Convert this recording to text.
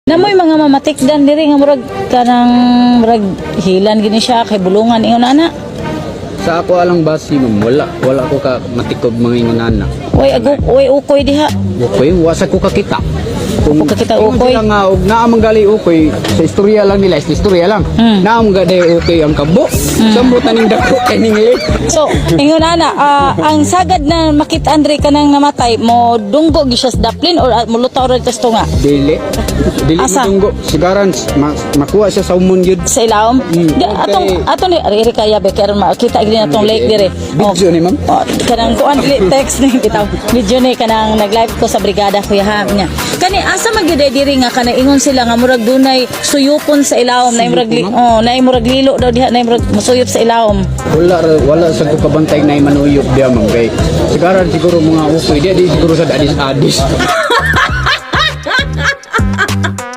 Namoy mga mamatikdan diri nga murag kanang murag hilan gini siya kay bulungan ingon ana. Sa ako alang basi, ma'am, wala ko ka matikob mga ingon ana. Way aguk, way ukoy diha. Ukoy, wasa ko kakita. Kung Wa ko kakita ingon ukoy. sila nga og naa man gali ukoy sa istorya lang nila, sa istorya lang. Naa man gali ukoy ang kabo. Samot na ning dako kay ning lake. So, ingon ana, ang sagad na makita Andre kanang namatay mo dunggo gi siya sa daplin or mulutaw ra dito sa tunga? Dili. Dili Asa? mo dunggo. Sigaran makuha siya sa umon gyud. Sa ilawom. Di, atong ato ni ari kaya be kay aron makita gid natong lake dire. Video ni, ma'am? Oh, kanang kuan dili text ni bitaw. Video ni kanang nag-live ko sa brigada, kuya, ha niya. Kani asa man gyud ay diri nga kanang ingon sila nga murag dunay suyupon sa ilawom na murag oh, na murag lilo daw diha na murag musuyop sa ilawom? Wala sa ko kabantay na manuyop diya, ma'am, kay sigaran siguro mga ukoy di siguro sa adis adis.